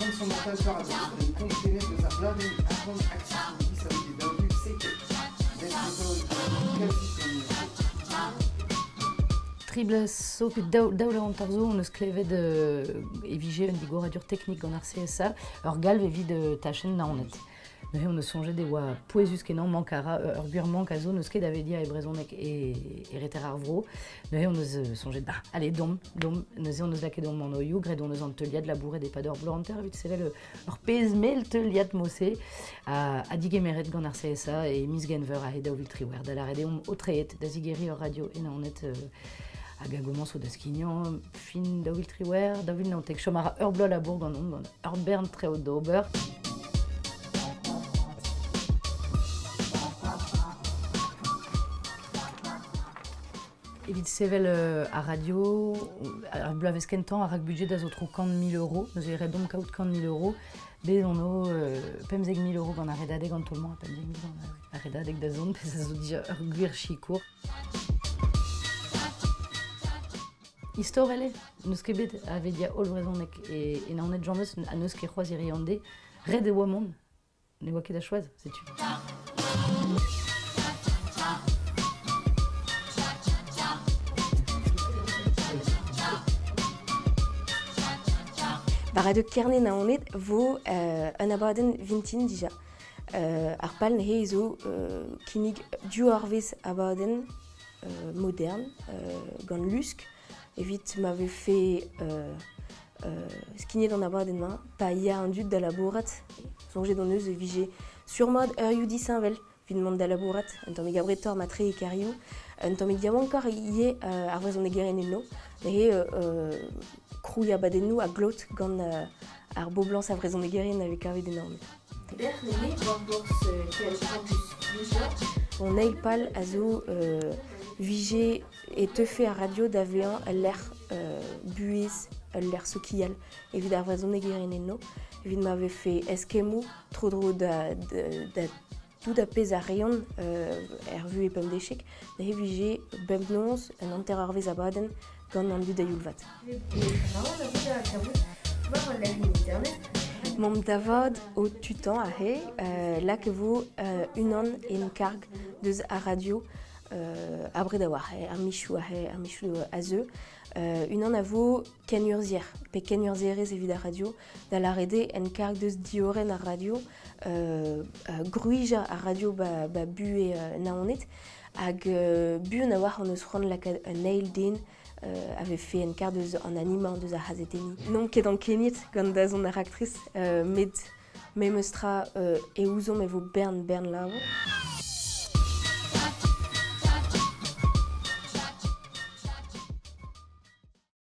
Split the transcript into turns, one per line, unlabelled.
Transcendental Paradox, un ton tennet eus ar bladenn Arc'hant Accessory savet e 2017. Death metal kazi gant
Tri bloaz zo, pe daou daou zo, hon eus klevet e vije un digoradur teknik gant ar CSA, ur galv evit tachenn Naoned. Neuze hon eus soñjet e oa pouezus-kenañ mank a ra ur gwir mank a zo n'eus ket da vedia e brezhoneg e reter ar vro. Neuze hon eus soñjet, bah, allez, domp, domp. Neuze hon eus lakaet hon manoioù, graet hon eus an teuliad labouret e-pad ur bloaz hanter evit sevel ur pezh mell teuliad mod-se ha digemeret gant ar CSA e miz Genver a-hed 2018. Da lâret eo omp aotreet da zigeriñ ur radio e Naoned hag a gomañso da skignañ fin 2018, 2019. Chom a ra ur bloaz labour ganeomp gant ur bern traoù d'ober. Evit sevel ar radio, ar bloavezh kentañ ar rak-budget a zo tro 100 000 euros. Neuze e ret domp kaout 100 000 euros. Bez on o 15 000 euros gant ar redadeg an taol-mañ, 15 000 gant ar redadeg da zont, pezh a zo dija ur gwir sikour. Istorel eo, n'eus ket bet a vedia holl vrezhoneg e Naoned james ha n'eus ket c'hoazh hiziv an deiz. Ret e oa mont, ne oa ket da choaz, setu.
Ba Radio Kerne Naoned vo un abadenn vintin dija. Ar pal neuze zo kinnig div eurvezh abadenn modern gant lusk evit ma vefe skignet an abadenn-mañ pa ya an dud da labourat. Soñjet hon eus e vije surmat eurioù disheñvel evit mont da labourat, un tammig abretoc'h matre e kêrioù, un tammig yaouankoc'h ivez ar vrezhonegerien enno. Neuze krouiñ abadennoù a glot gant ar boblañs a vrezhonegerien a vez kavet e Naoned. Dec'h neuze war bourzh Kêr Campus Dija. Hon eil pal a zo vije e teufe ar radio da vezañ ul lec'h buhez, ul lec'h sokial evit ar vrezhonegerien enno, evit ma vefe eskemmoù tro-dro da tout ar pezh a reont er vuhez pemdeziek. Neuze vije bemnoz un hanter-eurvezh abadenn gant an dud a-youl vat. Momp da vat o tutañ aze, lak e vo unan en karg deus ar radio abred a-walc'h, ar michoù aze, ar michoù a zeu. Unan a vo kenurzhier pe kenurzhierez evit ar radio, da lâret eo en karg deus diorren ar radio, gwrijañ ar radio ba buhez Naoned, hag buan a-walc'h hon eus c'hoant lakaat un eil den a vefe en karg deus an animañ deus ar c'hazetenniñ. N'omp ket ankeniet gant dazont ar raktres, met memes tra e ouzomp e vo bern-bern labour.